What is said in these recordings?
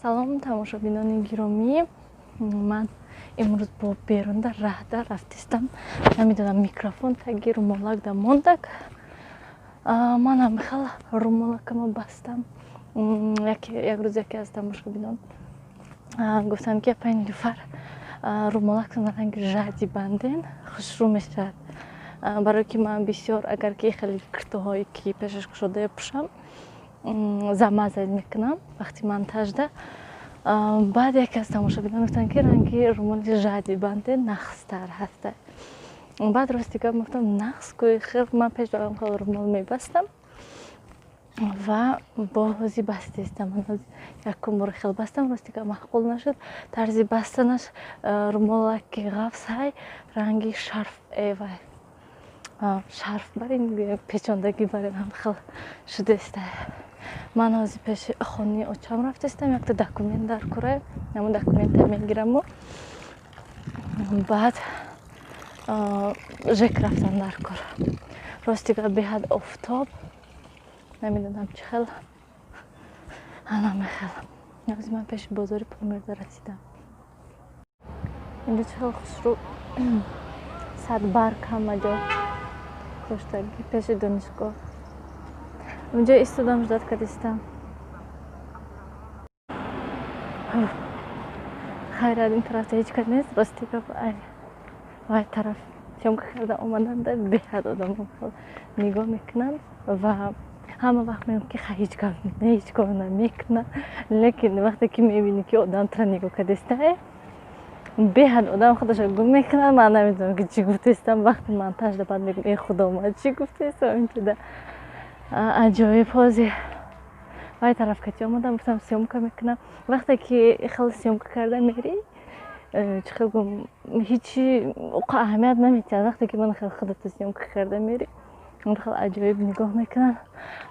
Салом, тамошобинони гиромӣ. Ман имрӯз бо берунда раҳда рафтистам. Намедонам, микрофон таги румолак да мондак. Манам хел румолакама бастам. Як рӯз яке аз тамошобинон гуфтам, ки апай Нилуфар, румолактона ранги жади банден, хушрӯ мешавад. Барое ки ман бисёр агар ки хеле киртоҳое ки пешаш кушодая пӯшам, замазад мекунам вақти монтажда. Баъд яке аз тамошобинон гуфтанд, ки ранги румоли жади банде нағзтар ҳаста. Баъд рости гап гуфтам, нағз кӯи хел ман пеш дорам, хел румол мебастам ва бози бастестам. Якум бор хел бастам, рости гап маъқул нашуд тарзи бастанаш. Румолаки ғафз ҳай, ранги шарф, вай шарф барин, печондагӣ барин ҳам хел шудеста. Ман ҳозир пеши хонаи очам рафтестам, якта документ дар кора, ҳамон документа мегираму баъд ЖЭК рафтам дар кор. Рости гап, беҳад офтоб, намедонам чӣ хел, анамехел. Ҳозир ман пеши бозори Помирда расидам. Инҷо чӣ хел хушрӯ, садбарг ҳама ҷо коштагӣ. Пеши донишгоҳ унҷо истодам, ждать кардистам. Хайр, ин тарафта ҳеҷ кас нест. Рости гап, ай вай тараф съёмка карда омаданда беҳад одамо нигоҳ мекунанд ва ҳама вақт мегӯям, ки ҳеҷ гап ҳеҷ кор намекунад, лекин вақте ки мебинӣ, ки одам тура нигоҳ кардистае, беҳад одам худашро гум мекунад. Ман намедонам, ки чӣ гуфтаистам. Вақти монтажда баъд мегӯям: «Э худо, ман чӣ гуфтаистам инҷода?» Аҷоиб. Ҳозир вай тараф кати омадам, гуфтам, съёмка мекунам. Вақте ки хел съёмка карда мерӣ, чӣ хел гум, ҳечи аҳамият наметиҳад. Вақте ки ман хел худато съёмка карда мерӣ, хел аҷоиб нигоҳ мекунанд.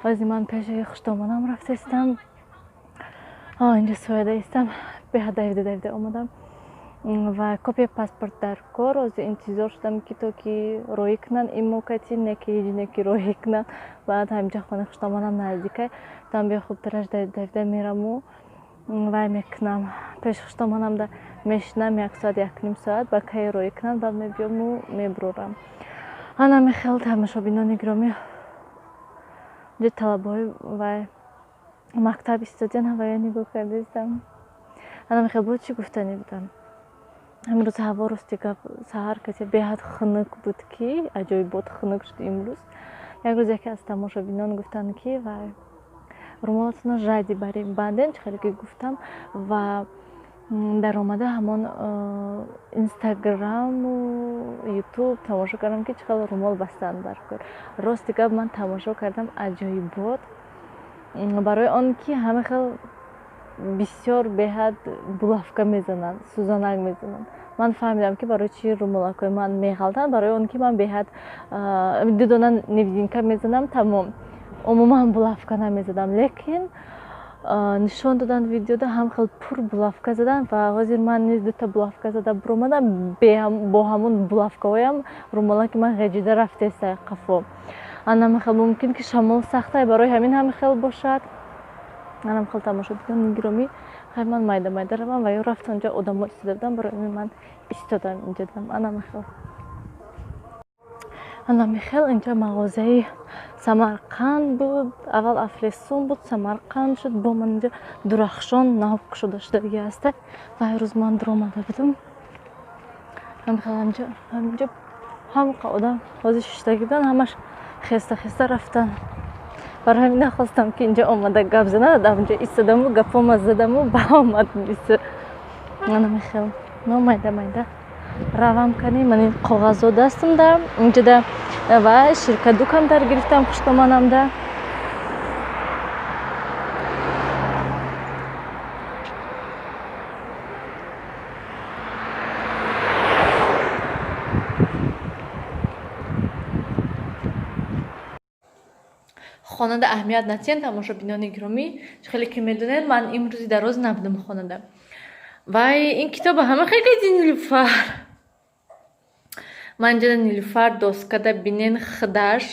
Ҳозир ман пеши хуштомонам рафтаистам. Инҷо сояда истам. Беҳад давида давида омадам ва копия паспорт дар кор. Ҳозир интизор шудам, ки то ки роҳӣ кунанд имокати не ки ҳеҷ не ки роҳӣ кунанд. Баъд ҳаминҷа хонаи хуштомонам наздикай там, бе хубтараш давида мераму вай мекунам, пеши хуштомонамда мешинам як соат, якним соат, ба кай роҳӣ кунанд, баъд мебиёму мебурорам. Анами хел, тамошобинони гиромӣ. Инҷо талабаҳои вай мактаб истодиян, ҳавая нигоҳ кардаистам. Анами хел. Боз чӣ гуфтанӣ будам? Имрӯз ҳаво, рости гап, саҳар касе беҳад хунук буд, ки аҷоибот хунук шуд имрӯз. Як рӯз яке аз тамошобинон гуфтанд, ки вай румолатонро жади банден, чӣ хеле ки гуфтам, ва даромада ҳамон Инстаграму Ютуб тамошо кардам, ки чӣ хел румол бастанд дар кор. Рости гап, ман тамошо кардам, аҷоибот, барои он ки ҳама хел бисёр беҳад булавка мезананд, сӯзанак мезананд. Ман фаҳмидам, ки барои чӣ румолакҳои ман меғалтанд: барои он ки ман беҳад ду дона невидимка мезанам, тамом, умуман булавка намезадам. Лекин нишон доданд видеода, ҳам хел пур булавка заданд ва ҳозир ман низ дута булавка зада буромадам. Бо ҳамун булавкаҳоям румолаки ман ғеҷида рафтеста қафо. Анама хел, мумкин ки шамол сахтай, барои ҳамин ҳам хел бошад. Анам хел, тамошобинони гиромӣ. Хай, ман майда майда равам ва ё рафтам, ҷо одамо истода будам, барои ҳамин ман истодам инҷодам. Анама хел, анами хел. Инҷа мағозаи Самарқанд буд, аввал Афлесун буд, Самарқанд шуд, бо ман инҷа Дурахшон нав кушода шудагӣ ҳаста. Вай рӯз ман дуромада будам. Ҳаминҷо ҳамқа одам ҳозир шиштагӣ буданд, ҳамаш хеста хеста рафтанд. Барои ҳамин нахостам, ки инҷо омада гап занад. Ҳаминҷо истодаму гапома задаму баомад. Анамихел, но майда майда равам кани. Ман ин коғазо дастамда инҷода ва ширкадукам дар гирифтам хуштоманамда. Хонада аҳамият натиҳанд, тамошобинони гиромӣ. Хеле ки медонед, ман имрӯзи дароз набудам хонада. Вай, ин китоба ҳама хеле. Нилуфар, ман инҷода Нилуфар доскада бинен, худаш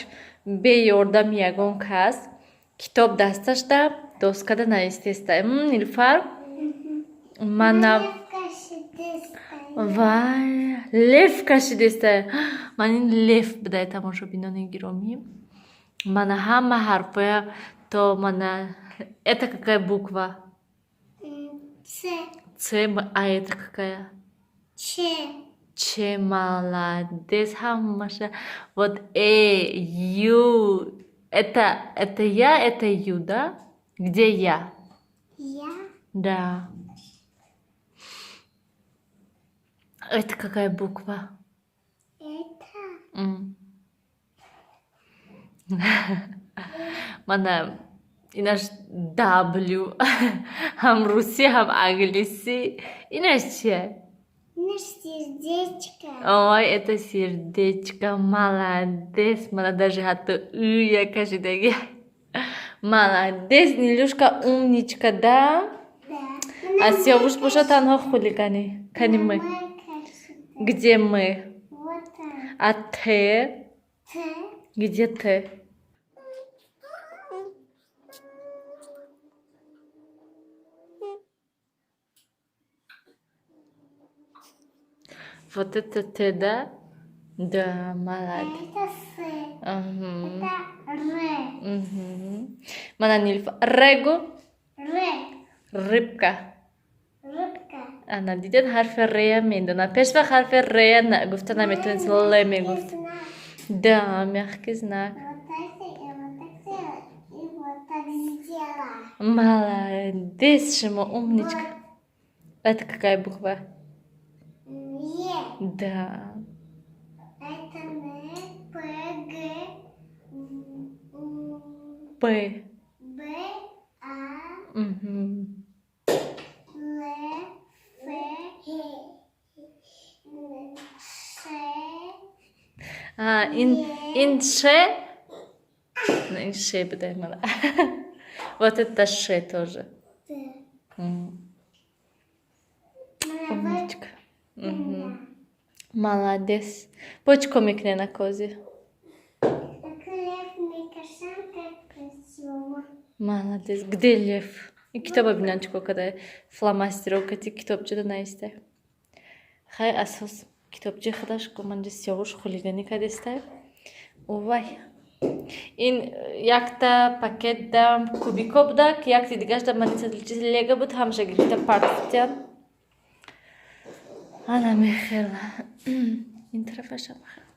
бе ёрдами ягон кас китоб дасташда доскада навистеста. Нилуфар. Мана вай, лев кашидеста. Ман ин лев будай, тамошобинони гиромӣ. Мана ҳама ҳарфоя то мана это какая буква? Ц. Ц, а это какая? Ч. Ч, молодец, ҳамаша. Вот э, ю. Это я, это ю, да? Где я? Я. Да. Это какая буква? Это. Мана инаш W. Ҳам русӣ, ҳам англисӣ. Инаш чия? Наш сердечко. Ой, это сердечко, молодец. Мана даже ҳатто ыя кашидаги. Молодец, Нилюшка, умничка, да? Да. А Сиёвуш боша танҳо хулигани. Кани мы. Где мы? Вот там. А Т? Т. Где Т? Вот это Т, да? Да, молодец. Это С. Угу. Это Р. Угу. Мана Нилф. Регу. Р. Рыбка. Рыбка. Ана дидед, ҳарфи рея медонад. Пеш вақт ҳарфи рея гуфта наметавонист, л мегуфт. Знак. Да, мягкий знак. Вот так и вот так сделала. И вот так сделала. Молодец, шумо умничка. Это какая буква? Е. Да. Это Н, П, Г, М, П. Б, А, Угу. Л, Ф, Н, Ш, А, ин ше? Ну, ин ше будай мана. Вот это ше тоже. Т. Умничка. Мгм. Молодец. Бо чӣ кор мекунед на кози? Так лев мекашам, как красиво. Молодец. Где лев? Ин китоба бинан чӣ кор карда. Фломастеро кати китобчада наиста. Хай, асос китобчаи худаш ку манҷа Сиёвуш хулиганӣ кардеста. Увай. Ин якта пакет да кубико буда, ки якти дигаш да ман чиз лего буд, ҳамаша гирифта партиан. Ана мехела. Ин тарафашам хел.